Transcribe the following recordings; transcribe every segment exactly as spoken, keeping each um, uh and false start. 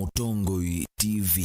Ũtongoi T V.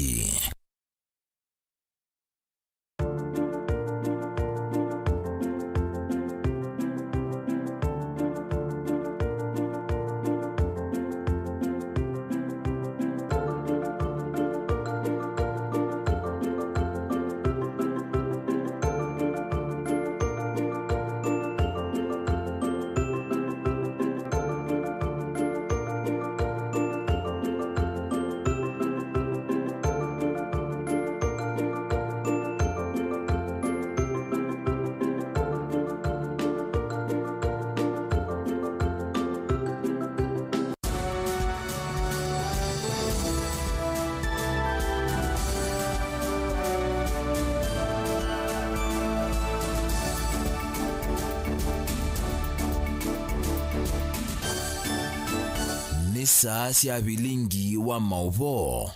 Nĩ saa sya vilingi wa maũvoo.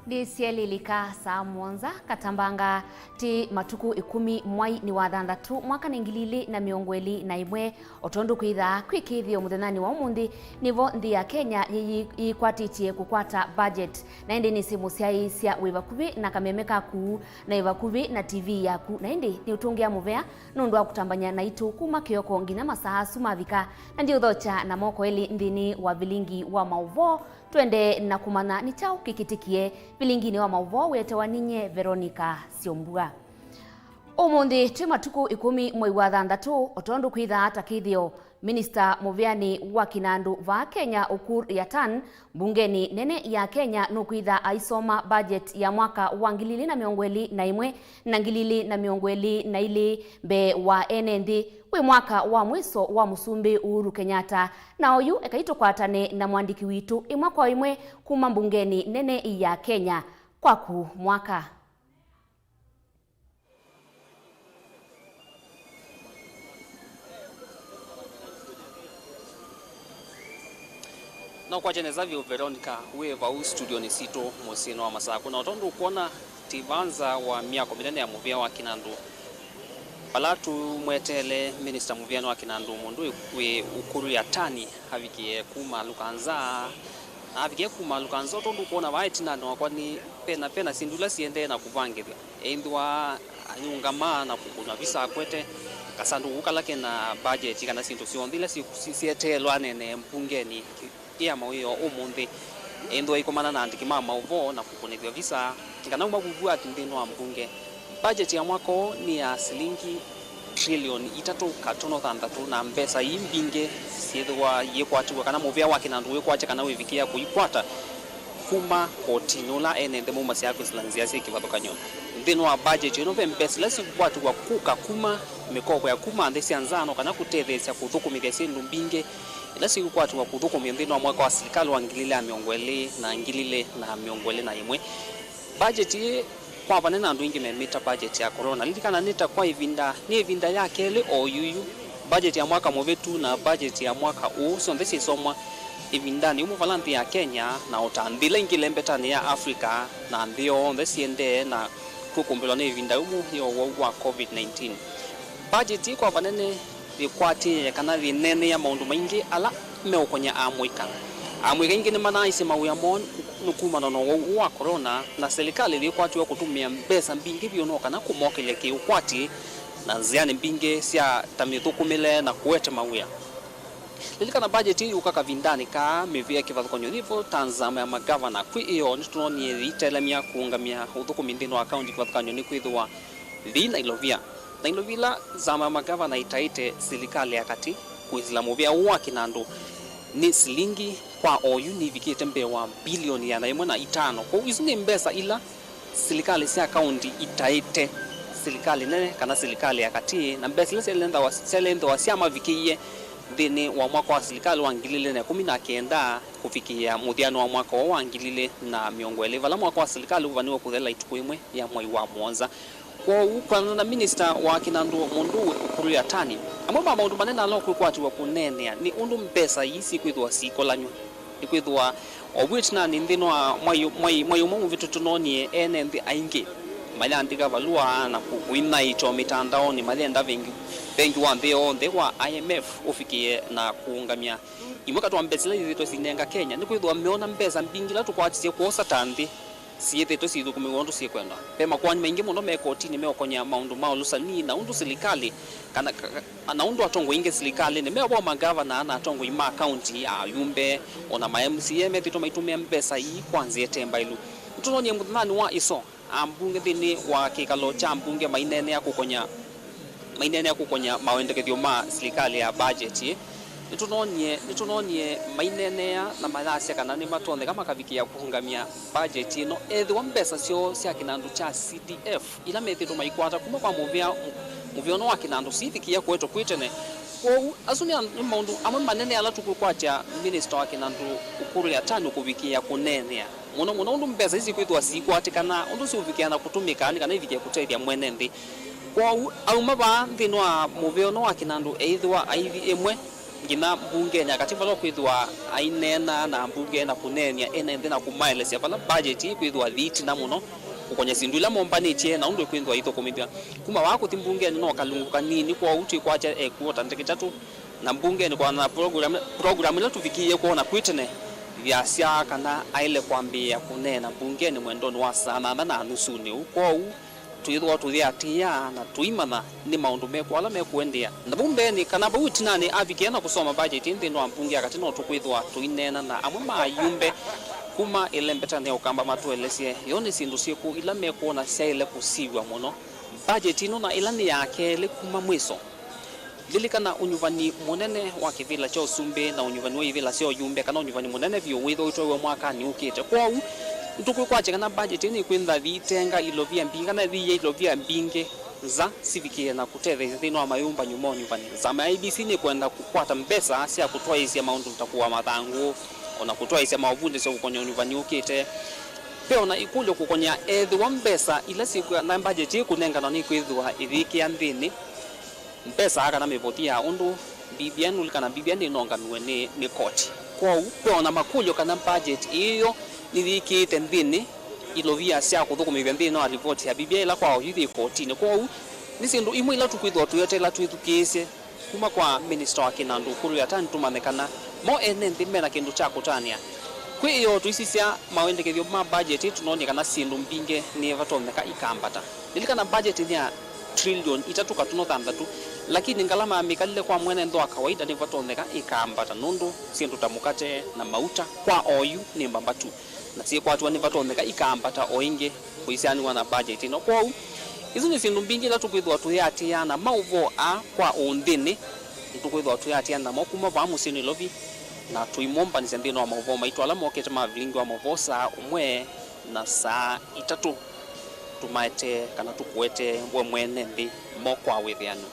Nĩ syelilika saa mũonza katambanga, ti matukũ ĩkũmi mwai nĩ wa thanthatũ, mwaka nĩ ngili ilĩ na mĩongo ĩlĩ na ĩmwe. O tondũ kwĩthaa kwĩ kĩthĩo mũthenyanĩ wa ũmũnthĩ, nĩvo nthĩ ya Kenya yĩyĩ-, yĩkwatĩtye kũkwata budget. Na ĩndĩ nĩsĩ mũsyaĩĩsya wĩ vakuvĩ na kameme kaku, na wĩ vakuvĩ na T V yaku, na ĩndĩ nĩũtũngĩa mũvea nũndũ wa kũtambany'a naitũ kuma kĩoko nginya masaa asu mavika. Na ndiũthokya na moko elĩ nthĩnĩ wa vilingi wa maũvoo, twende na kũmanya nĩ kyaũ kĩkĩtĩkie. Vilinginĩ wa maũvoo wĩetewa ninyie Veronica Syombua. Ũmũnthĩ twĩ matukũ ĩkũmi mwei wa thanthatũ, o tondũ kwĩthaa ta kĩthĩo, minista mũvĩanĩ wa kĩnandũ vaa Kenya, Ukur Yatan, mbungenĩ nene ya Kenya, nũkwĩtha aisoma budget ya mwaka wa ngili ilĩ na mĩongo ĩlĩ na ĩmwe na ngili ilĩ na mĩongo ĩlĩ na ilĩ mbee wa ene nthĩ. Wĩ mwaka wa mwĩso wa Mũsumbĩ Uhuru Kenyatta, na oyu ekai tũkwatane na mwandĩki witũ ĩmwe kwa ĩmwe kuma mbungenĩ nene ya Kenya. Kwaku mwaka. No kwakye nesa vyũ, Veronica, wĩ vau studionĩ sitũ mũsyĩnĩ wa Masakũ, na o tondũ ũkwona, ti vaa nza wa myako mĩnene ya mũvĩa wa kĩnandũ. Vala tũmweteele minista mũvĩanĩ wa kĩnandũ mũndũ wĩ, wĩ Ukur Yatani avikĩe kuma Lukanza, na avikĩe kuma Lukanza, o tondũ ũkwona vaa ĩtinanĩ wakwa nĩ pena, pena syĩndũ ila siendee na kũvangĩthw'a. Ethĩwa ayũngama na kũkũnwa visa akwete kasandũkũ kala kena budget kana syĩndũ syonthe ila si-, si-, syeteelwe aneenee mbungenĩ ĩ ya mawĩoo ũmũnthĩ. Ethĩwa aikomana na andĩki ma maũvoo na kũkũnĩthw'a visa, kana uma vuvua nthĩnĩ wa mbunge. Budget ya mwaka ũũ nĩ ya silingi trilioni itatũ katono thanthatũ, na mbesa ii mbingĩ syĩthĩwa iikwatĩw'a kana mũvĩa wa kĩnandũ wĩkwatya kana wĩvikĩĩa kũikwata kuma kotinĩ ũla ene nthĩ maumasya kwĩsĩla nzĩa syĩ kĩvathũkany'o. Nthĩnĩ wa budget ĩno ve mbesa ila sikwatĩw'a kũka kuma mĩkovo ya kuma nthĩ sya nza no kana kũtetheesya kũthũkũmĩthya syĩndũ mbingĩ ila sikwatĩw'a kũthũkũmĩwa nthĩnĩ wa mwaka wa silikalĩ wa ngili ilĩ na mĩongo ĩlĩ na ngili ilĩ na mĩongo ĩlĩ na ĩmwe. Budget ĩĩ kwa vanene andũ aingĩ memĩta budget ya corona. Lilikana nĩ ta kwa ĩvinda, nĩ ĩvinda ya kelĩ o yuyu. Budget ya mwaka mũvĩtu na budget ya mwaka ũũ syonthe syĩsomwa ĩvindanĩ yĩmwe vala nthĩ ya Kenya, na o ta nthĩ ila ingĩ lembetanĩ ya Africa na nthĩ yonthe siendee na kwĩkũmbĩlwa nĩ ĩvinda yĩmwe ya ũwau wa covid nineteen. Budget ĩĩ kwa vanene yĩkwatĩĩe kana yĩneenea maũndũ maingĩ ala meũkony'a amũika. Amũika aingĩ nĩmanaaisye mawĩa moo nĩ kumana na ũwau ũũ wa corona, na silikalĩ yĩkwatĩwe kũtũmĩa mbesa mbingĩ vyũ no kana kũmokelya kĩũkwati na nzĩanĩ mbingĩ sya ta mĩthũkũmĩle na kũete mawĩa. Lilikana, budget ĩĩ yũka kavindanĩ kaa mĩvĩa kĩvathũkany'o yĩ vo ta nzama ya magavana kwĩ ĩoo nĩtũnonie yĩitelemya kũũngamya ũthũkũmi nthĩnĩ wa kaunti kĩvathũkany'o nĩkwĩthĩwa yĩi Nailovia. Nailovia ĩla nzama ya magavana ĩtaĩte silikalĩ ya katĩ kwĩsĩla mũvĩa ũũ wa kĩnandũ nĩ silingi kwa oyu nĩivikĩte mbee wa mbilioni ĩana ĩmwe na itano. Kwoou isu nĩ mbesa ila silikalĩ sya kaunti itaĩte silikalĩ nene kana silikalĩ ya katĩ, na mbesa ila syaĩle nthĩwa, syaĩle nthĩwa syamavikĩie nthĩnĩ wa mwaka wa silikalĩ wa ngili ilĩ na ĩkũmi na kenda kũvikĩĩa mũthyanĩ wa mwaka ũũ wa ngili ilĩ na mĩongo ĩlĩ, vala mwaka wa silikalĩ ũvaniwe kũthela ĩtukũ ĩmwe ya mwei wa mũonza. Kwoou, kwĩanana na minista wa kĩnandũ mũndũ Ukur Yatani, amwe ma maũndũ manene ala ũkwĩkwatĩw'a kũneenea nĩ ũndũ mbesa ii syĩkwĩthĩwa siikolanw'a. Nĩkwĩthĩwa o vu ĩtinanĩ nthĩnĩ wa mwai, mwai, mwai ũmwe mũvĩtu tũnoonie ene nthĩ aingĩ Mayandĩka valũa na kũ-, kũinaĩtwa mĩtandaonĩ mayenda vengi, vengi wa nthĩ yonthe wa I M F ũvikĩe na kũũngamya imwe katĩ wa mbesa ila syĩthĩĩtwe sinenga Kenya, nĩkwĩthĩwa meona mbesa mbingĩ ila tũkwatisye kwosa ta nthĩ syĩthĩĩtwe syĩthũkũmĩw'a ũndũ syĩkwendwa. Ve makoani maingĩ mũno me kotinĩ meũkony'a maũndũ ma ũlũsani na ũndũ silikalĩ kana, ka-, na ũndũ atongoi aingĩ silikalĩnĩ, me vo mangavana na atongoi ma kaunti, ayumbe, o na ma M C A methĩĩtwe maitũmĩa mbesa ii kwa nzĩa ĩte mbaĩlu. Nĩtũnonie mũthenyanĩ wa ĩso ambunge nthĩnĩ wa kĩkalo kya mbunge maineenea kũkony'a, maineenea kũkony'a mawendekethyo ma silikalĩ ya budget ĩĩ. Nĩtũnonie, nĩtũnonie maineenea na mayasya kana nĩmatonyeka makavikĩa kũũngamya budget ĩno ethĩwa mbesa syoo sya kĩnandũ kya C D F ila methĩĩtwe maikwata kuma kwa mũvĩa, mũvĩa ũno wa kĩnandũ sivikĩĩa kũetwa kwĩ tene. Kwoou, asu nĩ an-, nĩ maũndũ amwe manene ala tũkwĩkwatya minista wa kĩnandũ Ukur Yatani kũvikĩĩa kũneenea. Mũno mũno ũndũ mbesa isu ikwĩthĩwa siikwatĩkana, ũndũ siũvikĩa na kũtũmĩka nĩ kana ivikĩe kũtethya mwene nthĩ. Kwoou auma vaa nthĩnĩ wa mũvĩa ũno wa kĩnandũ eĩthĩwa aithi ĩmwe nginya mbungenĩ ya katĩ vala ũkwĩthĩwa aineena na ambunge na kũneenea ene nthĩ na kũmaelesya vala budget ĩkwĩthĩwa yĩ ĩtina mũno kũkony'a syĩndũ ila mombanĩtye na ũndũ ĩkwĩthĩwa ithũkũmĩthw'a. Kuma vaa kũthi mbungenĩ no kalungu kanini, kwoou twĩkwatya ekwota ndeke itatũ. Na mbungenĩ kwona na program, program ila tũvikĩie kwona kwĩ tene, yasya kana aĩle kwambĩĩa kũneena mbungenĩ mwendonĩ wa saa nana na nusunĩ ũu. Kwoou twĩthĩwa tũyĩatĩĩa na tũimanya nĩ maũndũ mekũ ala mekũendeea. Na vau mbeenĩ kana vau ĩtinanĩ avikĩa na kũsoma budget nthĩnĩ wa mbunge ya katĩ, no tũkwĩthĩwa tũineena na amwe ma ayumbe kuma ĩlembetanĩ ya Ũkamba matũelesye yo nĩ syĩndũ syĩkũ ila mekwona syaĩle kũsiw'a mũno budget ĩno na ĩla nĩ ya kelĩ kuma mwĩso. Lilikana ũnyuvani mũnene wa kĩvĩla kya ũsumbĩ na ũnyuvani wa ivĩla sya ũyumbe, kana ũnyuvani mũnene vyũ wĩthwa ũitwaĩwe mwakanĩ ũkĩte. Kwoou, nĩtũkwĩkwatya kana budget ĩno nĩkwĩtha yĩitenga ilovia mbingĩ, kana yĩia ilovia mbingĩ nza sivikĩe na kũtetheesya nthĩnĩ wa mayũmbanyo ma ũnyuvani. Nzama ya I E B C nĩkwenda kũkwata mbesa sya kũtwaĩĩsya maũndũ ta kũa mathangũ, o na kũtwaĩĩsya maovundĩsyo kũkony'a ũnyuvani ũkĩte. Ve o na ĩkũlyo kũkony'a ethĩwa mbesa ila syĩkw'a na budget ĩkũnenganwa nĩkwĩthĩwa ĩyĩkĩa nthĩnĩ mbesa kana mĩvothi ya ũndũ B B I nũlikana B B I nĩnongamiwe nĩ, nĩ koti. Kwoou, ve o na makũlyo kana budget ĩyo nĩyĩkĩĩte nthĩnĩ ilovia sya kũthũkũmĩthw'a nthĩnĩ wa livoti ya B B I ĩla kwa oyu yĩ kotinĩ. Kwoou, nĩ syĩndũ imwe ila tũkwĩthĩwa tũyeteela twĩthukĩĩsye kuma kwa minista wa kĩnandũ Ukur Yatani tũmanye kana mo ene nthĩ mena kĩndũ kya kũtanĩa. Kwĩ ĩoo tũisisya mawendekethyo ma budget ĩĩ tũnonie kana syĩndũ mbingĩ nĩvatonyeka ikambata. Lilikana budget nĩ ya trillion itatũ katuno thanthatũ, lakini ngalama ya mĩkalĩle kwa mwene nthĩ wa kawaida nĩvatonyeka ĩkambata nũndũ syĩndũ ta mũkate na mauta kwa oyu nĩ mbambatu, na syĩkwatiwa nĩvatonyeka ikambata o ĩngĩ kũisyaanĩw'a na budget ĩno. Kwoou, isu nĩ syĩndũ mbingĩ ila tũkwĩthĩwa tũyĩatĩĩaa na maũvoo aa kwa ũnthĩnĩ nĩtũkwĩthĩwa tũyĩatĩĩaa namo kuma vaa mũsyĩ Nairobi, na tũimombanĩsya nthĩnĩ wa maũvoo maitũ ala mokĩte ma vilingi wa maũvoo saa ũmwe na saa itatũ. Tũmaetee kana tũkũetee we mwene nthĩ mo kwa wĩthĩan'yo.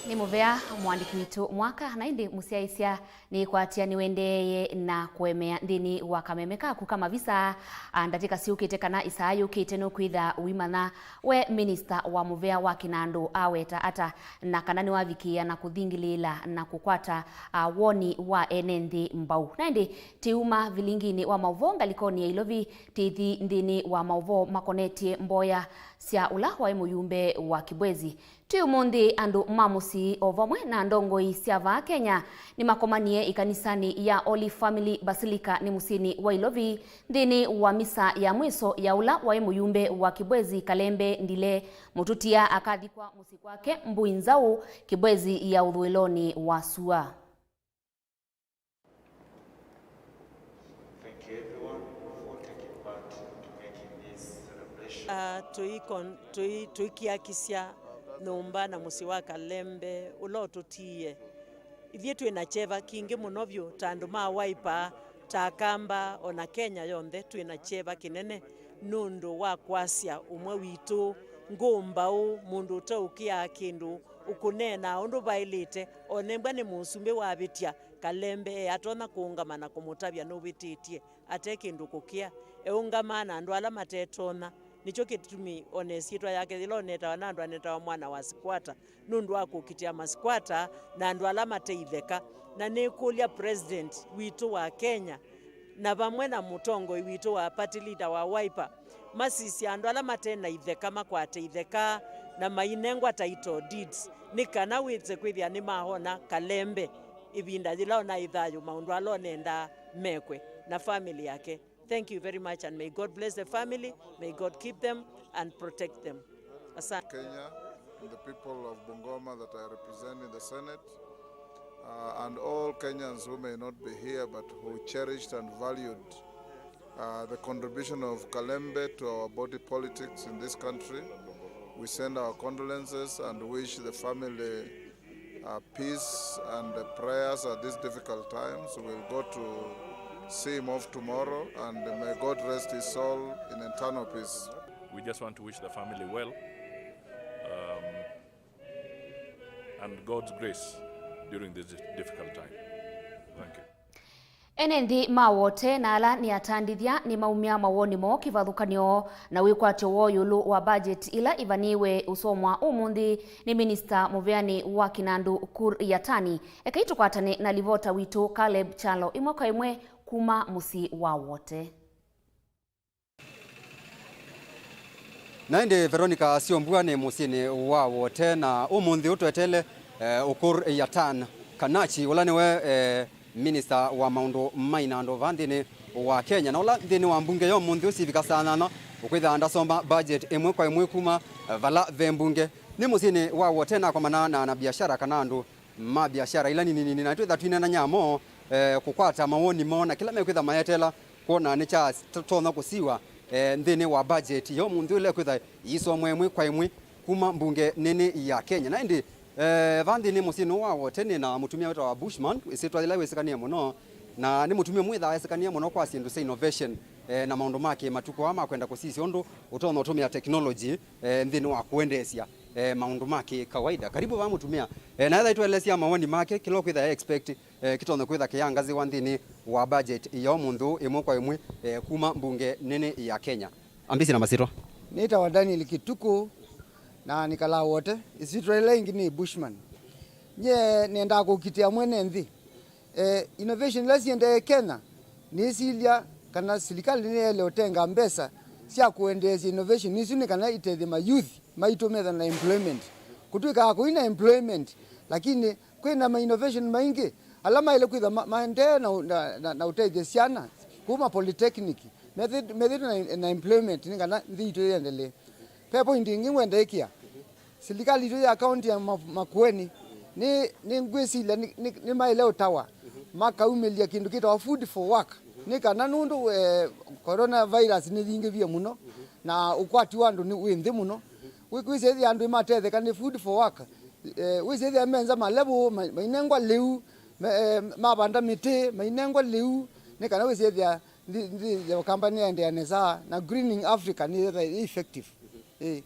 Nĩ mũvea mũandĩki witũ Mwaka, na ĩndĩ mũsyaĩĩsya nĩkwatya nĩwendeeye na kũemea nthĩnĩ wa kameme kaku ka mavisa, a, ndatĩka syũkĩte kana ĩsaa yũkĩte nũkwĩtha ũimanya we minista wa mũvea wa kĩnandũ aweta ata, na kana nĩwavikĩĩa na kũthingĩlĩĩla na kũkwata, a, woni wa ene nthĩ mbau. Na ĩndĩ tĩuma vilinginĩ wa maũvoo ngalĩkonĩ ya Ilovi, tĩthi nthĩnĩ wa maũvoo makonetye mboya sya ũla waĩ mũyumbe wa Kibwezi. Twĩ ũmũnthĩ, andũ ma mũsyĩ o vamwe na ndongoi sya vaa Kenya nĩmakomanie ĩkanisanĩ ya Holy Family Basilica nĩ mũsyĩnĩ wa Ilovi nthĩnĩ wa misa ya mwĩso ya ũla waĩ mũyumbe wa Kibwezi Kalembe Ndile Mũtũtia akathikwa mũsyĩ kwake Mbũi Nzaũ, Kibwezi ya ũthũĩlonĩ wa sua. Thank you everyone for taking part in making this celebration. Ah, tũikon-, tũi-, tũikiakisya nyũmba na mũsyĩ wa Kalembe ũla ũtũtiie. Ithyĩ twĩ na kyeva kingĩ mũno vyũ ta andũ ma Wiper, ta Akamba, o na Kenya yonthe twĩ na kyeva kĩnene nũndũ wa kwasya ũmwe witũ, ngũmbaũ, mũndũ ũtaũkĩaa kĩndũ, ũkũneenaa ũndũ vaĩlĩte, onembwa nĩ mũsumbĩ wavĩtya, Kalembe e atonya kũũngama na kũmũtavya nũvĩtĩtye, ate kĩndũ kũkĩa, eũngamaa na andũ ala matetonya. Nĩkyo kĩtumi o na ĩsyĩtwa yake yĩla ũnetawa na andũ anetawa mwana wa squatter, nũndũ wa kũkitĩa ma squatter na andũ ala mate itheka. Na nĩkũlya President witũ wa Kenya, na vamwe na mũtongoi witũ wa party leader wa Wiper, masisye andũ ala mate na itheka makwate itheka na mainengwa title deeds, nĩ kana wĩse kwĩthĩa nĩmaona Kalembe ĩvinda yĩla ona ĩ thayũ maũndũ ala onendaa mekwe na family yake. Thank you very much and may God bless the family, may God keep them and protect them. Asante. Kenya and the people of Bungoma that I represent in the Senate, uh, and all Kenyans who may not be here but who cherished and valued, uh, the contribution of Kalembe to our body politics in this country. We send our condolences and wish the family, uh, peace and, uh, prayers at these difficult times. We'll go to see him off tomorrow, and may God rest his soul in eternal peace. We just want to wish the family well, um, and God's grace during this difficult time. Thank you. Ene nthĩ ma Wote na ala nĩ atandĩthya nĩmaumya mawoni moo kĩvathũkany'o na wĩkwatyo woo ĩũlũ wa budget ĩla ĩvanĩĩwe ũsomwa ũmũnthĩ nĩ minista mũveanĩ wa kĩnandũ Ukur Yatani. Ekai tũkwatane na livota witũ Caleb Kyalo ĩmwe kwa ĩmwe kuma mũsyĩ wa Wote. Na ĩndĩ Veronica Syombua nĩ mũsyĩnĩ wa Wote, na ũmũnthĩ ũtwetele, eh, Ukur Yatan Kanachi, ũla nĩwe, eh, minista wa maũndũ ma inando va nthĩnĩ wa Kenya, na ũla nthĩnĩ wa mbunge ya ũmũnthĩ ũsivika saa nyanya ũkwĩthaa ndasoma budget ĩmwe kwa ĩmwe kuma, eh, vala ve mbunge. Nĩ mũsyĩnĩ wa Wote nakomana na anabiashara kana andũ ma biashara ila nini nini, na twĩtha twinenany'a mo, eh, kũkwata mawoni moo na kĩla mekwĩtha mayetela kwona nĩ kya t-, tonya kũsiwa, eh, nthĩnĩ wa budget ya ũmũnthĩ ũla ĩkwĩtha iisomwa ĩmwe kwa ĩmwe kuma mbunge nene ya Kenya. Na ĩndĩ, eh, va nthĩnĩ mũsyĩnĩ ũũ wa Wote nĩ na mũtumĩa wĩtawa Bushman, ĩsyĩtwa yĩla wĩsĩkanĩe mũno, na nĩ mũtumĩa mwĩthaa wĩsĩkanĩe mũno kwa syĩndũ sya innovation, eh, na maũndũ ma kĩmatukũ aa ma kwenda kũsisya ũndũ ũtonya ũtũmĩa technology, eh, nthĩnĩ wa kũendeesya, eh, maũndũ ma kĩkawaida. Karibu vaa mũtumĩa. Eh, na etha ĩtũelesya mawoni make, kĩla ũkwĩtha e expect, eh, kĩtonya kwĩtha kĩyangazĩwa nthĩnĩ wa budget ya ũmũnthĩ ũũ ĩmwe kwa ĩmwe, eh, kuma mbunge nene ya Kenya. Ambĩsye na masyĩtwa. Nĩtawa Daniel Kĩtukũ, na nĩkalaa Wote. Ĩsyĩtwa yĩla ĩngĩ nĩ Bushman. Nyie nĩendaa kũkitĩa mwene nthĩ. Eh, innovation ila siendee Kenya, nĩsilya kana silikalĩ nĩyaĩle ũtenga mbesa sya kũendeesya innovation isu nĩ kana itethye ma youth maitũ metha na employment. Kũtw'ĩkaa kũi na employment, lakini kwĩ na ma innovation maingĩ ala maĩle kwĩtha ma-, maendee na, na, na, na ũtethya syana kuma polytechnic methĩ-, methĩtwe na, na employment nĩ kana nthĩ itũ yĩendelee. Ve point ĩngĩ ngwenda ĩkĩa. Silikalĩ itũ ya kaunti ya Ma-, Makueni nĩ, nĩ ngwĩsilya nĩ, nĩ, nĩmaĩle ũtawa makaumĩlya kĩndũ kĩtawa food for work, nĩ kana nũndũ, eh, coronavirus nĩyingĩvie mũno na ũkwati wa andũ nĩ wĩ nthĩ mũno. Wĩ-, wĩsĩthĩa andũ nĩmatetheka nĩ food for work. Eh, wĩsĩthĩa menza malevũ, ma-, mainengwa lĩu, me-, eh, mavanda mĩtĩ, mainengwa lĩu, nĩ kana wĩsĩthĩa nthĩ, nthĩ ya Ũkamba nĩyaendeea nesa, na Greening Africa nĩyĩthĩwa yĩ effective. Ĩĩ.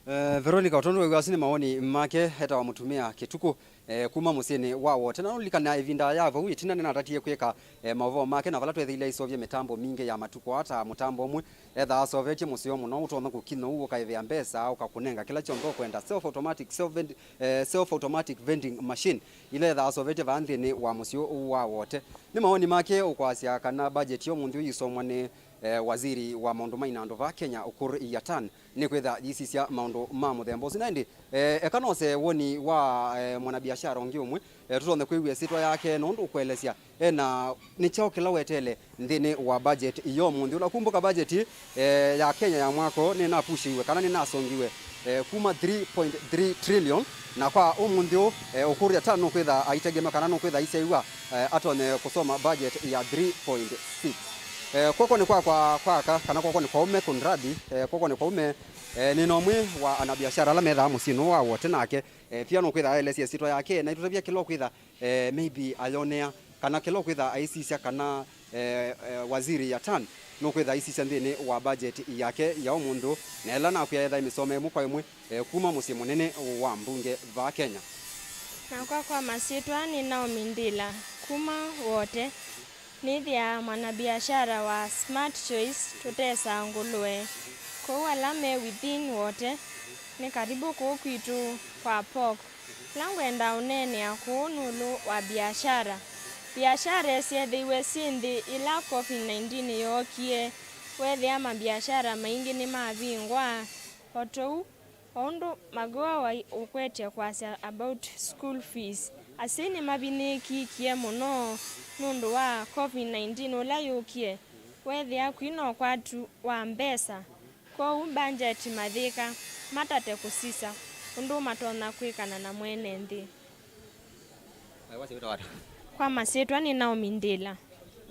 Eh, Veronica, ũtondũ wĩw'a asu nĩ mawoni make, etawa mũtumĩa Kĩtukũ, eh, kuma mũsyĩnĩ wa Wote. Na ũlilikana ĩvinda ya vau ĩtina nĩnatatie kwĩka, eh, maũvoo make, na vala tweethĩile aiseũvye mĩtambo mingĩ ya matukũ aa, ta mũtambo ũmwe ethaa aseũvetye mũseo mũno, ũtonya kũkinya ũu, ũkaĩvĩa mbesa, ũkakũnenga kĩla kyonthe ũkwenda, self automatic, self vend-, eh, self automatic vending machine, ila ethaa aseũvetye vaa nthĩnĩ wa mũsyĩ ũũ wa Wote. Nĩ mawoni make ũkwasya kana budget ya ũmũnthĩ ũyĩsomwa nĩ, eh, waziri wa maũndũ ma inando vaa Kenya, Ukur Yatan, nĩkwĩtha yĩsisya maũndũ ma mũthemba ũsu. Na ĩndĩ, eh, eka nose woni wa, eh, mwanabiashara ũngĩ ũmwe, eh, tũtonye kwĩw'a ĩsyĩtwa yake, nũndũ ũkũelesya ena nĩ kyaũ kĩla wetele nthĩnĩ wa budget ya ũmũnthĩ ũla. Kumbuka budget, eh, ya Kenya ya mwaka ũũ nĩnapushiwe kana nĩnasongiwe, eh, kuma three point three trillion, na kwa ũmũnthĩ ũũ, eh, Ukur Yatan nũkwĩtha aitegema kana nũkwĩtha aisyaĩwa, eh, atonye kũsoma budget ya three point six. Eh, kw'oko nĩ kwa, kwa, kwaka, kana kw'oko nĩ kwaume, kunrathi, eh, kw'oko nĩ kwaume, eh, nĩ na ũmwe wa anabiashara ala methaa mũsyĩnĩ ũũ wa Wote nake, eh, pia nũkwĩtha aelesya ĩsyĩtwa yake, na itũtavya kĩla ũkwĩtha, eh, maybe ayonea, kana kĩla ũkwĩtha aisisya kana, eh, eh, waziri Yatan nũkwĩtha aisisya nthĩnĩ wa budget yake ya ũmũnthĩ, na ĩla nakwĩa etha ĩmĩsoma ĩmwe kwa ĩmwe, eh, kuma mũsyĩ mũnene wa mbunge vaa Kenya. Nakwa kwa masyĩtwa nĩ Naomi Ndila, kuma Wote. Nĩthĩaa mwanabiashara wa Smart Choice tũtesaa ngũlũe. Kwoou ala me within Wote, nĩ karibu kũu kwitũ kwa pork. Kĩla ngwenda ũneenea kũũ nũlũ wa biashara. Viasara syeethĩiwe syĩ nthĩ ĩla COVID nineteen yookie, weethĩa maviasara maingĩ nĩmavingwa. O tũu, o ũndũ Magoa waĩ ũkwetye kwasya about school fees, asyai nĩmavinĩkĩkie mũno nũndũ wa COVID nineteen ũla yũkie, weethĩa kwĩ na ũkwati wa mbesa. Kwoou mbangyeti mathĩka matate kũsisya ũndũ matonya kwĩkana na mwene nthĩ. Ai, wasya wĩtawa ata? Kwa masyĩtwa nĩ Naomi Ndĩla.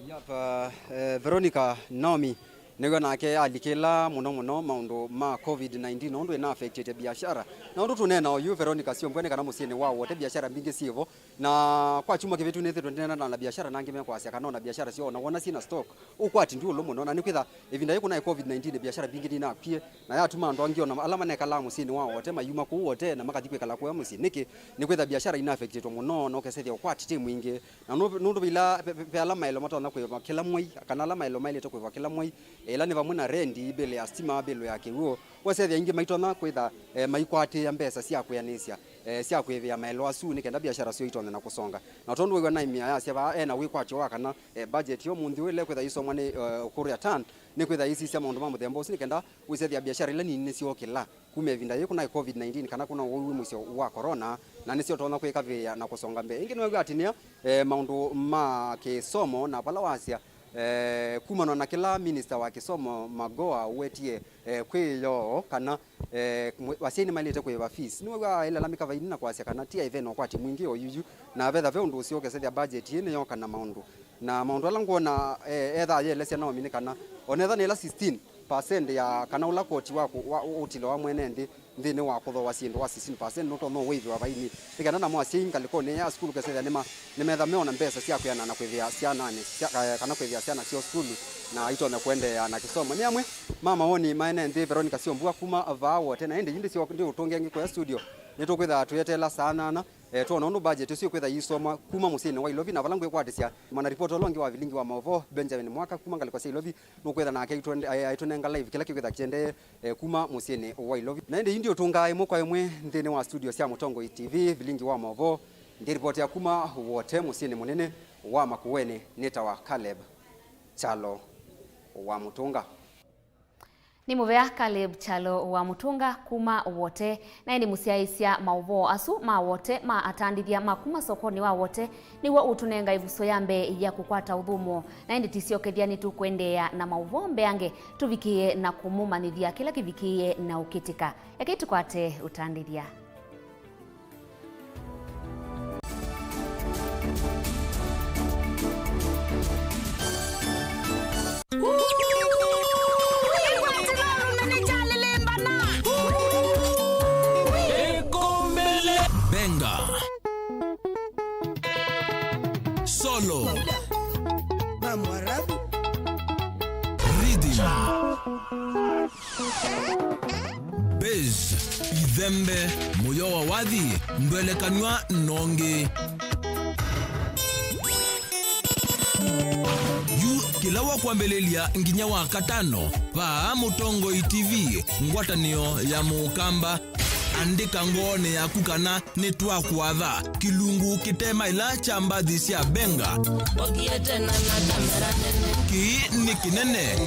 Yep, uh, eh, Veronica Naomi, nĩw'o nake alikĩla mũno mũno maũndũ ma COVID nineteen, ũndũ ĩna affectĩte biashara. Na ũndũ tũneena oyu, Veronica, syombwa nĩ kana mũsyĩnĩ wa Wote biashara mbingĩ syĩvo, na kwa kyumwa kĩvĩtu nĩthĩtwe ndinena na biashara nangĩ mekwasya kana ona biashara syoo ona wona syĩna stock, ũkwati ndwĩ ũlũ mũno, na nĩkwĩtha ĩvinda yĩĩ kũnaĩ COVID nineteen, biashara mbingĩ ninakwie, na yatuma andũ angĩ ona ala manekalaa mũsyĩnĩ wa Wote mayuma kũu Wote na makathi kwĩkala kũya mũsyĩ. Nĩkĩ? Nĩkwĩtha biashara ina affectĩtwe mũno, na ũkesethĩa ũkwati ti mwingĩ. Na nũ-, nũndũ ve ila, ve, ve, ve ala maelo matonya kwĩva kĩla mwei, kana ala maelo maĩlĩte kwĩva kĩla mwei, ĩla nĩ vamwe na rendi, mbĩlĩ ya stima, mbĩlĩ ya kĩw'ũ, ũkesethĩa aingĩ maitonya kwĩtha, eh, maikwatĩĩa mbesa sya kwĩanĩsya, eh, sya kwĩvĩa maelo asu nĩ kenda biashara syoo itonye na kũsonga. Na tondũ wĩw'a Naomi ayasya vaa ena wĩkwatyo wa kana, eh, budget ya ũmũnthĩ ũyũ ĩla ĩkwĩtha ĩisomwa nĩ, eh, Kuria Tan, nĩkwĩtha ĩisisya maũndũ ma mũthemba ũsu nĩ kenda wĩsethĩa biashara ila nini nĩsyokĩla kuma ĩvinda yĩĩ kũnaĩ COVID nineteen kana kũna ũwau wĩ mũseo wa corona, na nĩsyo tonya kwĩkavĩĩa na kũsonga mbee. Ĩngĩ nĩwew'a atĩ nĩa, eh, maũndũ ma kĩsomo na vala wasya, eh, kumana na kĩla minista wa kĩsomo Magoa ũwetie, eh, kwĩ yoo kana, eh, mwe-, asyai nĩmaĩlĩte kũĩva fees. Nĩwew'a ailalamĩka vaini na kwasya kana ti aĩve na ũkwati mwingĩ o yuyu, na vetha ve ũndũ ũseo ũkesethĩa budget ĩĩ nĩyoka na maũndũ. Na maũndũ ala ngwona, eh, etha ayelesya Naomi nĩ kana, onetha nĩ ĩla sixteen percent ya kana ũla koti wa kũ-, wa ũ-, ũtilo wa mwene nthĩ nthĩnĩ wa kũthooa syĩndũ wa sixteen percent nũtonya ũĩvĩwa vaini. Nĩ kana namo asyai ngalĩkonĩ ya sukulu kesethĩa nĩma-, nĩmetha meona mbesa sya kwĩanana na kwĩvĩa syananĩ, sya, eh, kana kwĩvĩa syana syoo sukulu na itonya kũendeea na kĩsomo. Nĩ amwe ma mawoni ma ene nthĩ Veronica Syombua kuma vaa Wote, na ĩndĩ yu ndĩsyo-, ndĩũtũngĩa ngĩkũya studio. Nĩtũkwĩtha tũyeteela saa nana. Eh, twona ũndũ budget ĩsu ĩkwĩtha yĩisomwa kuma mũsyĩnĩ wa Ilovi, na vala ngwĩkwatĩsya mwanaripota ũla ũngĩ wa vilingi wa maũvoo, Benjamin Mwaka, kuma ngalĩko sya Ilovi, nũkwĩtha nake aitũende-, eh, aitũnenga live kĩla kĩkwĩtha kĩendee, eh, kuma mũsyĩnĩ wa Ilovi. Na ĩndĩ yu ndiũtũngaa ĩmwe kwa ĩmwe nthĩnĩ wa studio sya Mũtongoi T V, vilingi wa maũvoo, ndĩripotea kuma Wote, mũsyĩnĩ mũnene wa Makueni, nĩtawa Caleb Kyalo wa Mũtũnga. Nĩ mũvea Caleb Kyalo wa Mũtũnga kuma Wote, na ĩndĩ mũsyaĩĩsya maũvoo asu ma Wote ma atandĩthya ma kuma sokonĩ wa Wote nĩw'o ũtũnenga ĩvuso ya mbee ya kũkwata ũthũmũo, na ĩndĩ tĩsyokethya nĩtũkũendeea na maũvoo mbeange tũvikĩĩe na kũmũmanyĩthya kĩla kĩvikĩĩe na ũkĩtĩka. Ekei tũkwate ũtandĩthya. Benga. Solo. Rhythm. Bass, ithembe, mũyo wa wathi, ndwelekanw'a nongi. Yu kĩla wa kwambĩlĩlya nginya wa katano, vaa Mũtongoi T V, ngwatanĩo ya Mũkamba. Andĩka ngoonĩ yaku kana nĩtwakwatha kĩlungu kĩte maĩla kya mbathi sya Benga. Kĩĩ nĩ kĩnene.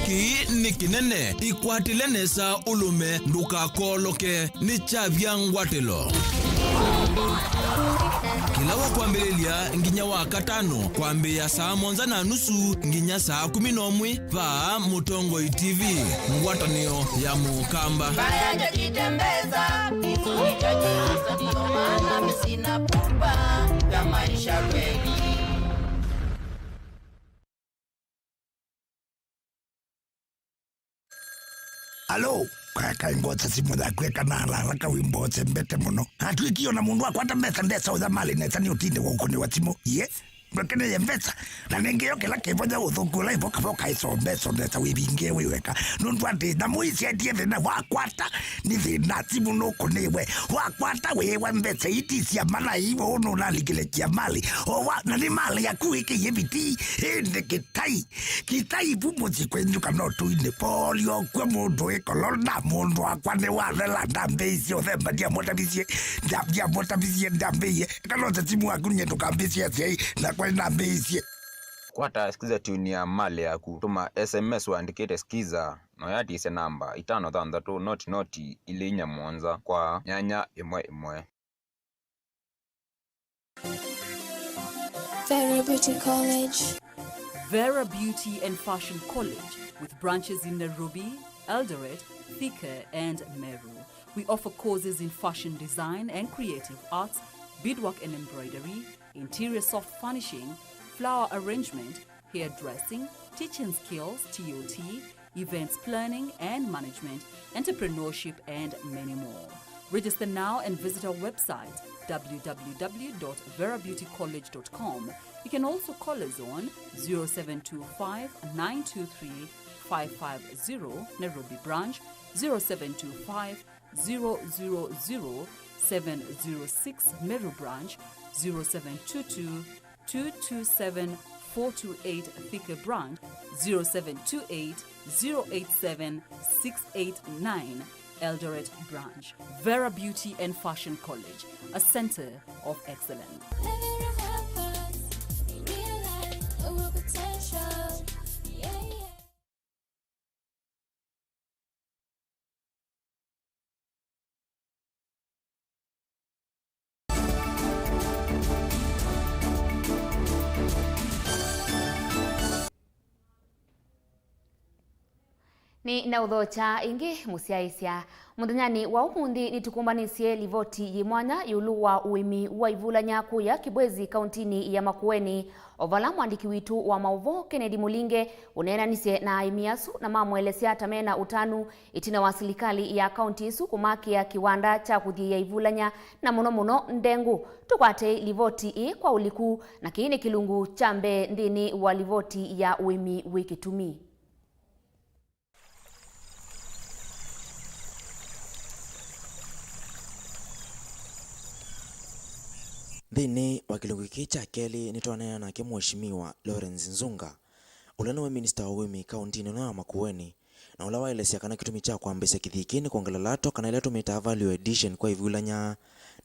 Kĩĩ nĩ kĩnene. Ĩkwatĩle nesa ũlũme, ndũkakooloke. Nĩ kyavya ngwatĩlo. Kĩla wa kwambĩlĩlya nginya wa katano, kwambĩĩa saa mũonza na nusu nginya saa kũmi na ũmwe. Vaa Mũtongoi T V, ngwatanĩo ya Mũkamba. Mbaya ndio jitembeza, hizo hicho juu, ndio maana mimi sina pupa ya maisha kweli. Alo, kaya kaĩ ngwota simũ yaku ĩkanaarara kawimbo ũsembete mũno. Natwĩkie ona mũndũ akwata mbesa ndesa ũtha malĩ nesa nĩ ũtinde wa ũkũnĩwa simũ. Ye? Ndũkeneye mbesa, na nĩngĩ yo kĩla kĩvonya ũthũku ũla ĩvoka voka ĩsombesondesa wĩvingĩe wĩ weka. Nũndũ atĩ nyamũ isyatie thĩna wakwata nĩ thĩna, simũ nũkũnĩwe. Wakwata wĩĩwa mbesa iti sya malai, ũũ nũnalikĩle kia mali. O wa, na nĩ mali yaku ĩkĩie viti, ĩndĩ kĩtai. Kĩtai vu mũsyĩ kwenyu kana ũtũinĩ. Polio kw'o mũndũ wĩ kolona, mũndũ wakwa nĩ wathela, ndambĩĩisye ũthemba, ndiamũtavisye, ndia-, ndiamũtavisye, ndambĩĩie. Eka no ta simũ waku nye ndũkambĩĩsye asyai, nakwa nĩnambĩĩisye. Kwata Skiza tune ya mali yaku. Tũma S M S ũandĩkĩte Skiza, na ũyatisye namba itano thanthatũ noti noti ilĩ inya mũonza kwa nyanya ĩmwe ĩmwe. Vera Beauty College. Vera Beauty and Fashion College, with branches in Nairobi, Eldoret, Thika, and Meru. We offer courses in fashion design and creative arts, beadwork and embroidery, interior soft furnishing, flower arrangement, hairdressing, teaching skills, T O T, events planning and management, entrepreneurship, and many more. Register now and visit our website, w w w dot vera beauty college dot com. You can also call us on zero seven two five, nine two three, five five zero, Nairobi branch, zero seven two five, zero zero zero, seven zero six, Meru branch, zero seven two two, two two seven, four two eight, Thika branch, zero seven two eight, zero eight seven, six eight nine, Eldoret branch. Vera Beauty and Fashion College, a center of excellence. Nĩ na ũthokya ĩngĩ mũsyaĩĩsya. Mũthenyanĩ wa ũmũnthĩ nĩtũkũmbanĩsye livoti yĩ mwanya ĩũlũ wa ũĩmi wa ivulany'a kũya Kibwezi, kauntinĩ ya Makueni, o vala mwandĩki witũ wa maũvoo Kennedy Mũlinge ũneenanisye na aĩmi asu na mamũelesya ta mena ũtanu ĩtina wa silikalĩ ya kaunti ĩsu kũmakĩa kĩwanda kya kũthiĩĩa ivulany'a, na mũno mũno ndengũ. Tũkwatei livoti ĩĩ kwa ũliku, na kĩĩ nĩ kĩlungu kya mbee nthĩnĩ wa livoti ya ũĩmi wĩ kĩtumi. Nthĩnĩ wa kĩlungu kĩĩ kya kelĩ, nĩtwaneena nake Mheshimiwa Lawrence Nzunga, ũla nĩwe minista wa ũĩmi kauntinĩ ĩno ya Makueni, na ũla waelesya kana kĩtumi kya kwambĩĩsya kĩthii kĩĩ nĩ kwongela lato, kana ĩla tũmĩtaa value addition kwa ivulany'a,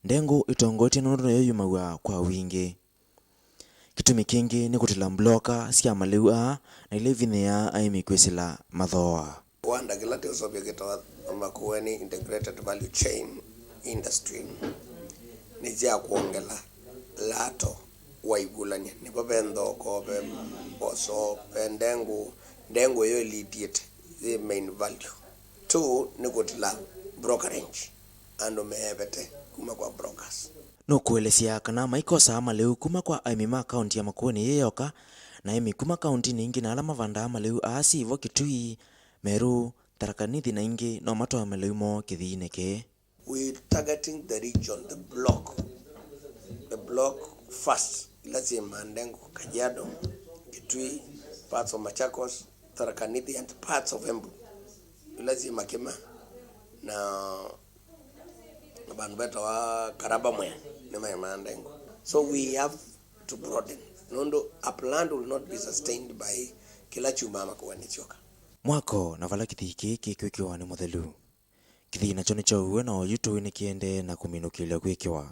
ndengũ ĩtongoetye nũndũ nĩyo yumaw'a kwa wingĩ. Kĩtumi kĩngĩ nĩ kũtila mbloka sya malĩu aa na ila ivinyĩaa aĩmi kwĩsĩla mathooa. Kĩwanda kĩla tũseũvya kĩtawa Makueni Integrated Value Chain Industry nĩ kya kwongela lato wa ivulany'a. Nĩvo ve nthoko, ve mboso, ve ndengũ, ndengũ ĩyo ĩlitiĩte, yĩ main value. Two nĩ kũtila brokerage, andũ meevete kuma kwa brokers. Nũkũelesya kana maikosaa malĩu kuma kwa aĩmi ma kaunti ya Makueni yĩ yoka, na aĩmi kuma kauntinĩ ingĩ na ala mavandaa malĩu aa syĩvo Kitui, Meru, Tharaka Nithi na ingĩ no matwae malĩu moo kĩthiinĩ kĩĩ. We targeting the region, the block, the block first, ila syĩmaa ndengũ, Kajiado, Kitui, parts of Machakos, Tharaka Nithi and parts of Embu, ila syĩ makĩma na na vandũ vetawa Karaba Mwea nĩmaĩmaa ndengũ. So we have to broaden, nũndũ a plant will not be sustained by kĩla kyumaa Makueni kyoka. Mwako na vala kĩthii kĩĩ kĩkwĩkĩwa nĩ mũthelu. Kĩthii nakyo nĩkyauiwe na oyu tũĩ nĩkĩendee na kũminũkĩlya kwĩkĩwa.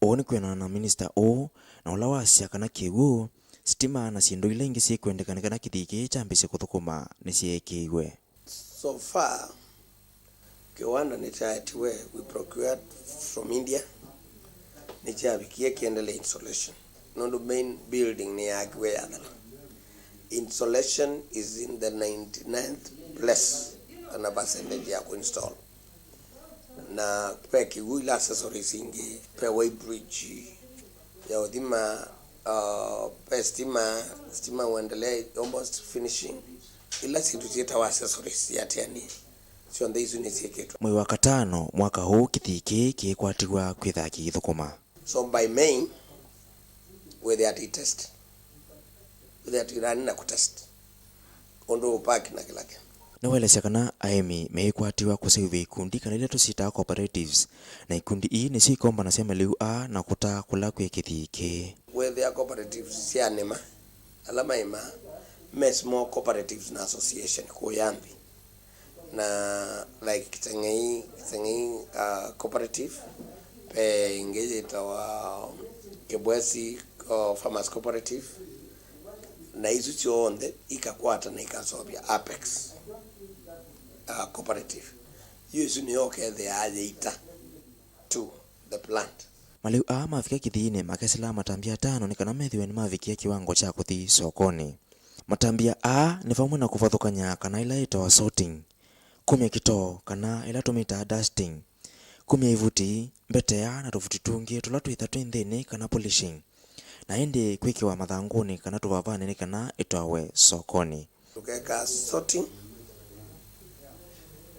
Ũũ nĩ kwĩanana na minista ũũ, na ũla wasya kana kĩw'ũ, sitima na syĩndũ ila ingĩ syĩkwendeka nĩ kana kĩthii kĩĩ kyambĩĩsye kũthũkũma nĩsyeekĩiwe. So far, kĩwanda nĩkyaetiwe, we procured from India, nĩkyavikie kĩendelee installation, nũndũ main building nĩyaakiwe yathela. Installation is in the ninety-ninth place kana percentage ya kũinstall. Na ve kĩw'ũ, ila accessories ingĩ, ve weighbridge ya ũthima, uh, ve stima, stima uendelee almost finishing. Ila syĩndũ syĩtawa accessories ya tiani, syonthe isu nĩsyĩkĩtwe. Mwei wa katano mwaka ũũ, kĩthii kĩĩ kĩĩkwatiw'a kwĩtha kĩithũkũma. So by May, we're there to test. Ĩthĩa twĩthani na kũtest ũndũ ũpaki na kĩla kĩndũ. Nĩwaelesya kana aĩmi meĩkwatĩw'a kũseũvya ikundi kana ila tũsyĩtaa cooperatives, na ikundi ii nĩsyo ikombanasya malĩu aa na kũtaa kũla kwĩ kĩthii kĩĩ. Wĩthĩa cooperatives sya nĩma, ala maĩmaa me small cooperatives na association kũya nthĩ. Na, like, Kiteng'ei, Kiteng'ei, uh, cooperative, ve ĩngĩ yĩtawa Kĩbwesi, uh, Farmers Cooperative, na isu syonthe ikakwata na ikaseũvya Apex, uh, cooperative. Yu ĩsu nĩyo ũkethĩaa yĩita to the plant. Malĩu aa mavika kĩthiinĩ makesĩlaa matambya atano nĩ kana methĩwe nĩmavikie kĩwango kya kũthi sokonĩ. Matambya aa nĩ vamwe na kũvathũkany'a kana ĩla yĩtawa sorting, kumya kĩtoo kana ĩla tũmĩtaa dusting, kumya ivuti, mbetea na tũvuti tũngĩ tũla twĩtha twĩ nthĩnĩ kana polishing, na ĩndĩ kwĩkĩwa mathangũnĩ kana tũvavanĩ nĩ kana ĩtwawe sokonĩ. Tũkeka sorting,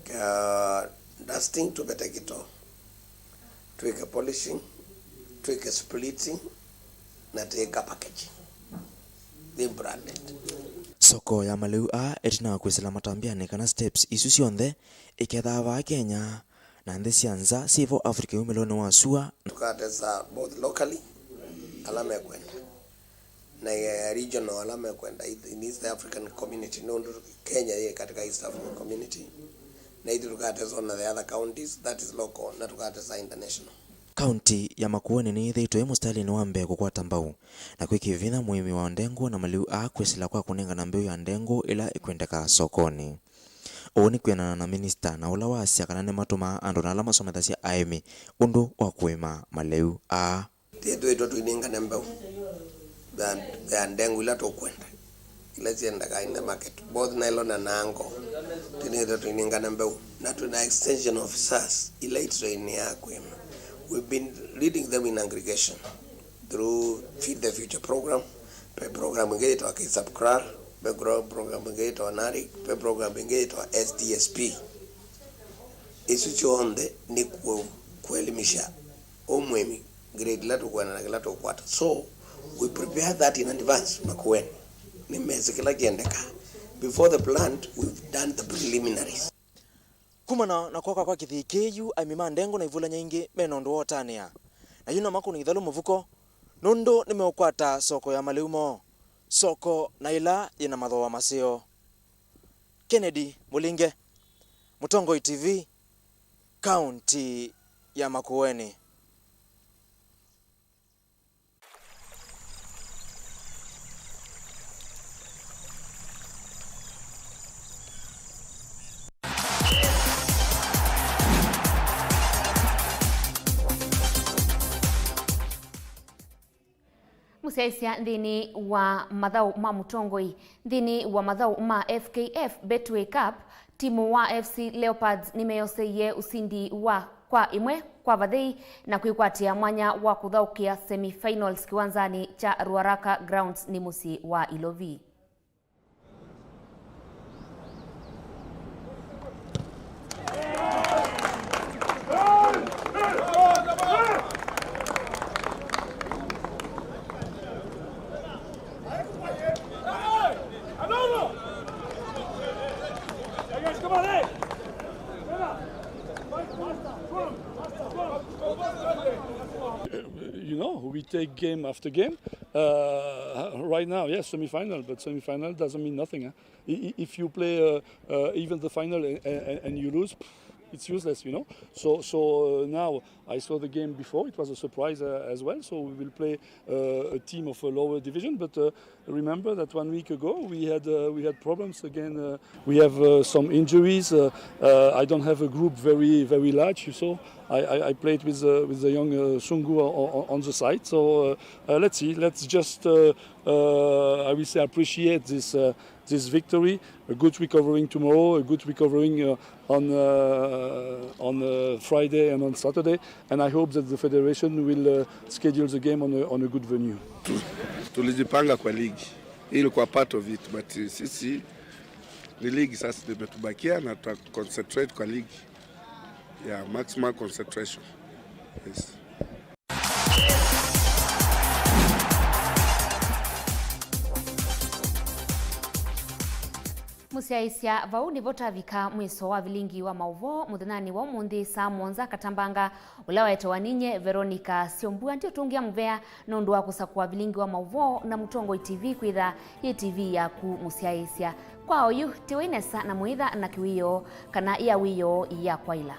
ka dusting, tũvete kĩtoo, twĩke polishing, twĩke splitting, na twĩka packaging. They branded. Soko ya malĩu aa ĩtina wa kwĩsĩla matambyanĩ kana steps isu syonthe ĩkethaa vaa Kenya na nthĩ sya nza syĩ vo Africa yumĩlonĩ wa sua. Tũkatesa both locally, ala mekwenda, na, eh, regional ala mekwenda in East African Community, nũndũ Kenya yĩ katika East African Community, na ithu tũkatesa on the other counties, that is local, na tũkatesa international. Kaunti ya Makueni nĩyĩthĩĩtwe ĩ mũsitalĩnĩ wa mbee kũkwata mbau na kwĩkĩa vinya mũĩmi wa ndengũ na malĩu aa kwĩsĩla kwa kũnengana mbeũ ya ndengũ ĩla ĩkwendeka sokonĩ. Ũu nĩ kwĩanana na minista na ũla waasya kana nĩmatũmaa andũ na ala masomethasya aĩmi ũndũ wa kũĩma malĩu aa. Twĩthĩĩtwe tũinengane mbeũ ya, ya ndengũ ila tũkwenda, ila syendakaa in the market, both nylon na nango. Twĩthĩĩtwe tũinengane mbeũ, na twĩna extension officers ila itrainiaa kũĩma. We've been leading them in aggregation through Feed the Future program. Ve program ĩngĩ yĩtawa K-Sub-CRAL, ve gro-, program ĩngĩ yĩtawa NARIC, ve program ĩngĩ yĩtawa S D S P. Isu syonthe nĩ kũ-, kũelimisha ũ mũĩmi grade ila tũkwenda na kĩla tũkwata. So, we prepare that in advance, Makueni. Nĩmesĩ kĩla kĩendeka. Before the plant, we've done the preliminaries. Kumana na kwoka kwa kĩthii kĩĩ yu, aĩmi ma ndengũ na ivulany'a ingĩ me na ũndũ wa ũtanĩa. Na yu no makũne ithalũ mũvuko, nũndũ nĩmeũkwata soko ya malĩu moo, soko na ĩla yĩ na mathooa maseo. Kennedy Mũlinge, Mũtongoi T V, kaunti ya Makueni. Mũsyaĩĩsya nthĩnĩ wa mathaũ ma Mũtongoi. Nthĩnĩ wa mathaũ ma F K F Betway Cup, timu wa F C Leopards nĩmeyoseie usindi wa kwa ĩmwe kwa vathei na kwĩkwatĩa mwanya wa kũthaũkĩa semi-finals kĩwanzanĩ kya Ruaraka Grounds nĩ mũsyĩ wa Ilovi. You know, we take game after game. Uh, right now, yes, semi-final, but semi-final doesn't mean nothing, huh? I- i- If you play, uh, uh, even the final and, and, and you lose, pff, it's useless, you know. So, so uh, now I saw the game before. It was a surprise, uh, as well. So we will play, uh, a team of a lower division, but, uh, remember that one week ago we had, uh, we had problems again. Uh, we have, uh, some injuries. Uh, uh, I don't have a group very, very large. You saw, I, I, I played with, uh, with the young, uh, Sungu on, on, on the side. So, uh, uh, let's see. Let's just, uh, uh, I will say, appreciate this, uh, this victory. A good recovering tomorrow, a good recovering, uh, on, uh, on, uh, Friday and on Saturday. And I hope that the federation will, uh, schedule the game on a, on a good venue. Tu- Tulijipanga kwa ligi. Hii ilikuwa part of it, but, uh, sisi ni ligi sasa imetubakia na tuta concentrate kwa ligi. Yeah, maximum concentration. Yes. Mũsyaĩĩsya, vau nĩvo twavika mwĩso wa vilingi wa maũvoo mũthenyanĩ wa ũmũnthĩ saa mũonza katambanga, ũla waetawa ninye Veronica Syombua. Ndiũtũngĩa mũvea nũndũ wa kũsakũa vilingi wa maũvoo na Mũtongoi T V kwĩtha yĩ T V yaku mũsyaĩĩsya. Kwa oyu, tiwai nesa na mũitha na kĩwĩoo kana ya wĩoo ya kwaĩla.